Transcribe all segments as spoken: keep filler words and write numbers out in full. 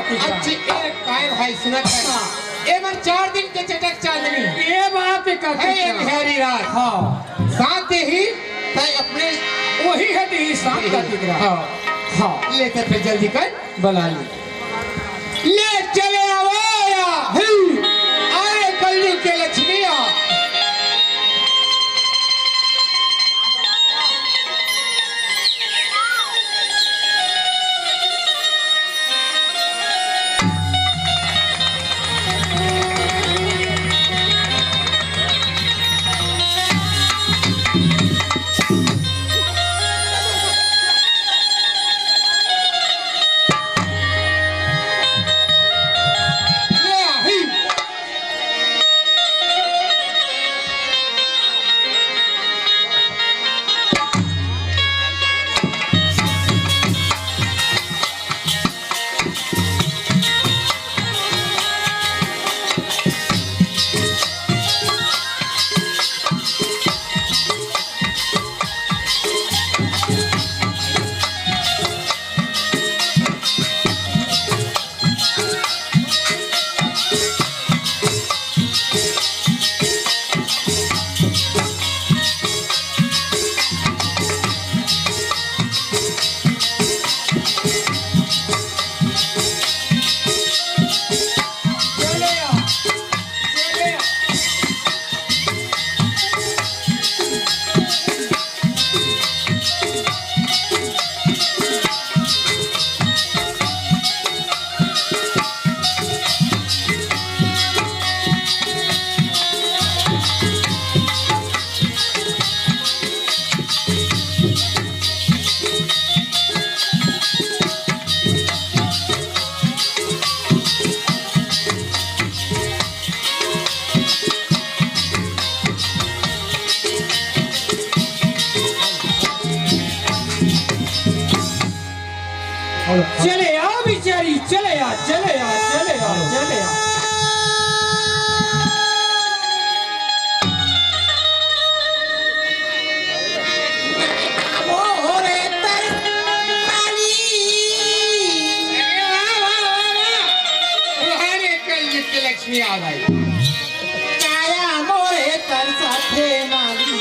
अच्छा, ए काय भाई सुनत हे? हाँ। ए मन चार दिन के चटक चांदनी। ए बात हे, कथी हे, का? बिहारी राज। हाँ। साथ ही तय अपने वही हे, ती शाम का दिख रहा। हाँ। हाँ। ले तो फिर जल्दी कर, बुला ले। ले चले आवा या। हम्म। अरे कलयुग के लक्ष्मी आ। चले आ बिचारी, चले आ, चले आ, चले आ, चले आ। मोरे तरसाली। अरे वाह, वाह, वाह, वाह। तुम्हारे कलयुग की लक्ष्मी आ गई। काया मोरे तरसाथे माली।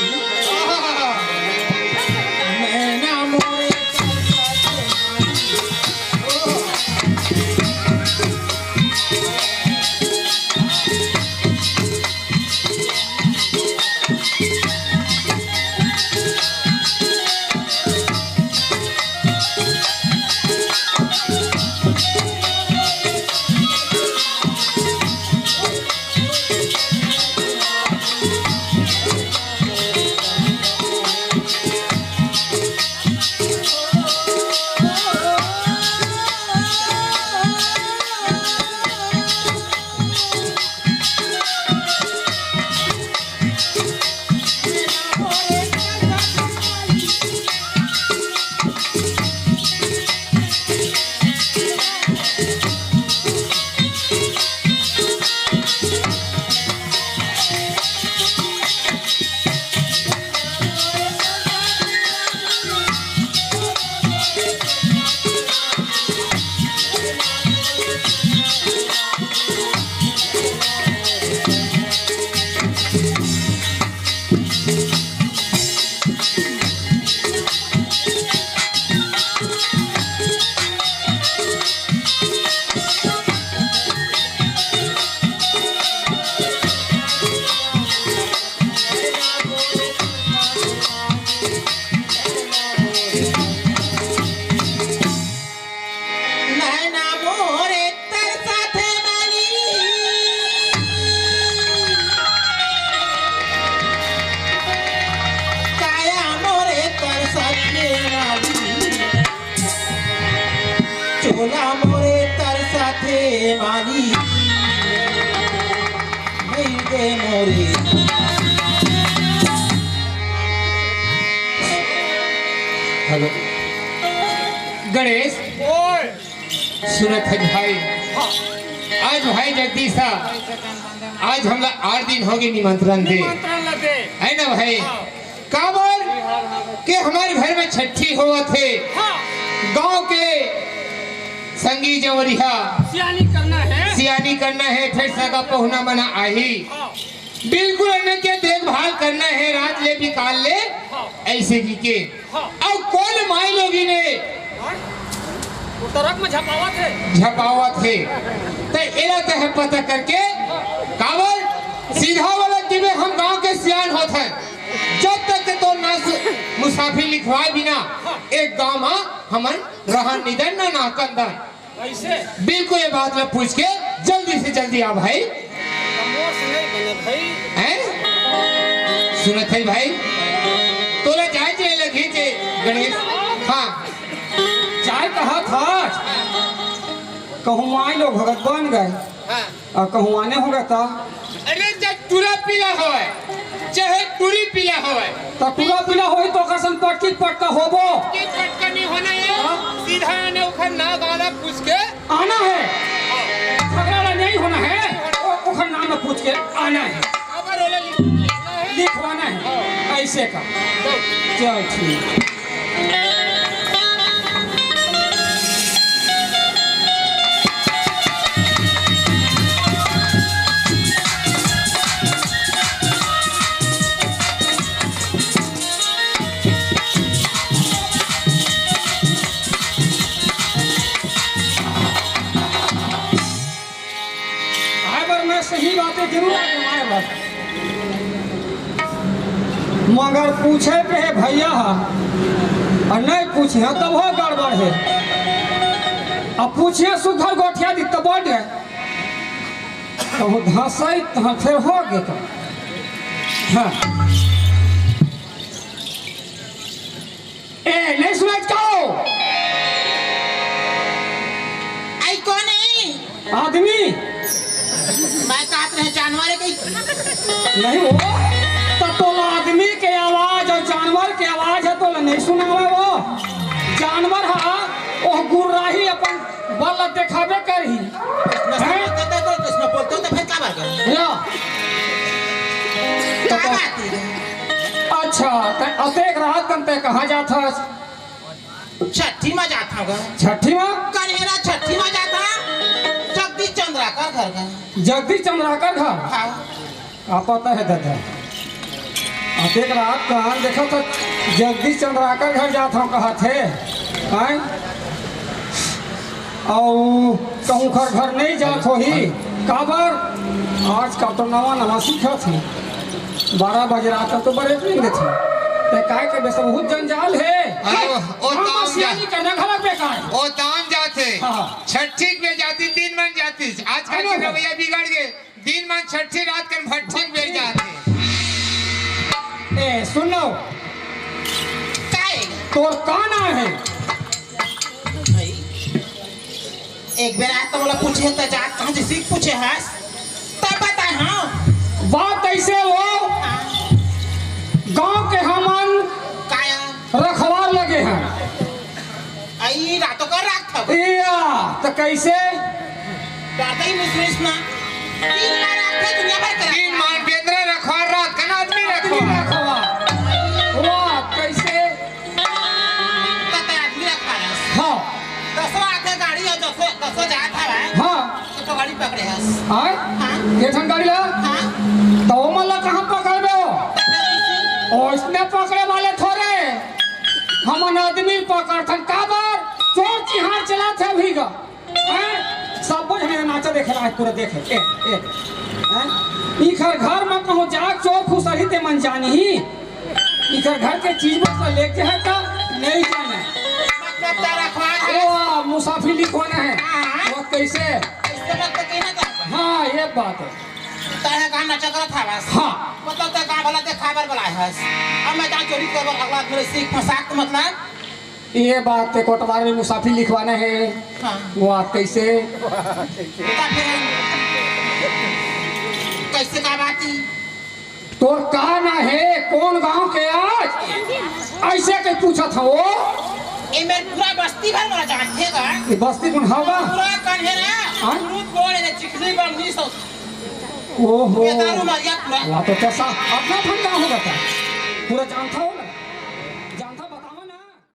नैना मोरे तरसाथे माली। नैना मोरे तरसथे माली। काया मोरे तरसथे माली। चोला मोरे तरसथे माली। नहीं दे मोरे। हेलो। गणेश। ओए। सुनत हे भाई, हाँ। आज भाई जगदीशा, आज हमला आठ दिन होगे निमंत्रण दे। निमंत्रण ल दे। हे ना भाई? हाँ। काबर के हमर घर में छट्ठी होवत हे। हाँ। गांव के संगी जवरिहा सियानी करना है। सियानी करना है, फेर सगा पहुना मना आही। हाँ। बिल्कुल एमे के देखभाल करना है, रात ले बिकाल ले, हाँ। ऐसे ही के। हाँ। अउ कोन माई लोगिन हे? हाँ? वो ट्रक में झपावत है। झपावत है। त एला तहे पता करके, काबर सीधा वाला दिबे हम गांव के सियान होत है। जब तक के तोर नाम से मुसाफिर लिखवाए बिना एक गांव में हमन रहन निदन ना नाकन दन। ऐसे? बिल्कुल ये बात ला पूछ के जल्दी से जल्दी आ भाई। मोर से नहीं बने भाई। हैं? सुनत है भाई? तोला जाए जे लगी जे गणेश। हाँ। जाए कहा था। कहूँ माई लोग भगत बन गए। हाँ। अउ कहूँ आने होगा ता? अरे, जब टूरा पीला होय, चाहे टूरी पीला होय। त टूरा पीला होही त ओकर संग पटकी पटका होबो। के पटका नहीं होना है। हाँ? सीधा आने ओखर नाव गाना पूछ के आना है। झगड़ा नहीं होना है। ओ-, ओखर नाम में पूछ के आना है। अगर ओला लिख-, लिखना है। लिखवाना है। हाँ। ऐसे का। चल ठीक। आए बर मैं सही बातें जरूर आ कमाए बर। मगर पूछे पे हे भैया हा, अउ नहीं पूछे हा तब हो गड़बड़ है। अब पूछे सुघर गोठिया दी तब बढ़ गए। कहूँ धसई तहाँ फेर हो गए का। हाँ। ए, नहीं सुनाई का हो? आई कौन है? आदमी। मैं कहत रहे जानवर है कहीं। नहीं हो, तो, तो आदमी के आवाज अउ जानवर के आवाज है तो नहीं सुनावे वो। जानवर हा, वो गुर्राही अपन बल देखावे करही। हैं? तो, तो, तो, तो इसमें बोलते हो तो फिर का बात करो? या। का बात है? अच्छा, त अतेक रात कन ते कहाँ जात हस? छट्ठी मा जात हँव गा। छट्ठी मा? कन्हेरा छट्ठी मा जात हँव। जगदीश चंद्राकर घर गा। जगदीश चंद्राकर घर? हाँ। का पता है दादा? अतेक रात कहाँ देखा था जगदीश चंद्राकर घर जात हँव कहा थे। हैं? अउ कहूँ घर, घर नहीं जात होही। काबर? आजकल तो नवा, नवा सीखत हे। बारह बजे रात तक तो बरेट नहीं देथे। ते काय के बेस बहुत जंजाल हे। अरे, ओ, ओ हम ताम जा- सियानी करना घलक बेकार। ओ ताम जाथे। हाँ, हाँ। छट्ठी के बेर जाती, दिन मन जाती। आजकल अरे के रवैया बिगड़ गए। दिन मन छट्ठी, रात के भट्ठी के बेर जाथे। ए, सुन लो। काय? तोर का नाम है? भाई, एक बेर आय त मोला पूछे त जात कहाँ जैसे पूछे हस, तब बताए। हाँ। बात ऐसे हो, हाँ। गांव के हमन काया? रखवार लगे हैं। आई रातों का रात था। या, त कैसे? डरता ही मुसलिस ना। दिन मा रात है, दुनिया भर के दिन रात। मान बेंदरा रखवार, रात कन आदमी आदमी रखवार। रखवार। वाह, कैसे? त ते आदमी रखा है। हाँ। दसवा आथे गाड़ी और दसवा, दसवा जात हवय। हाँ। तो, तो गाड़ी पकड़े हस। आय? हाँ। ये ठन गाड़ी ला? हाँ। त ओमन ला कहाँ पकड़बे हो? त फिर इसी ओसने पकड़े वाले थोरे। हमन आदमी पकड़थन। काबर? चोर चिहार चलाथे अभी गा। हैं? सब कुछ मेरा नाचा देखे ला, पूरा देखे। ए, ए। हैं? इखर घर में कहूँ जाग चोर खुसरही ते मन जानी ही। इखर घर के चीज बस लेके है का? नहीं जाने। मतलब तेरा रखवार है। ओ, मुसाफिर लिखवाना है। हाँ। वो कैसे? इससे मत तो कहना था। हाँ, ये बात है। ताहे गाना चक्र था बस। हाँ। मतलब ते का भला ते खाबर बलाए हस। अब मैं जान चोरी करबर अगला मेरे सीख फंसाक तो मतलब। ये बात ते कोटवार में मुसाफिर लिखवाना है। हाँ। वो आप कैसे? तो फिर कैसे का बात ही? तोर का ना हे, कोन गांव के आस? अइसे के पूछत हव। ए मेर पूरा बस्ती भर मोला जानथे गा। ये बस्ती कोन हव गा? पूरा कन्हेरा, हाँ? दूध बोले ने चिखली बमनी सो। ओहो। ये दारू मारिया पूरा। वाह, तो कैसा अपना ठंडा होगा था? पूरा जानता हो ना?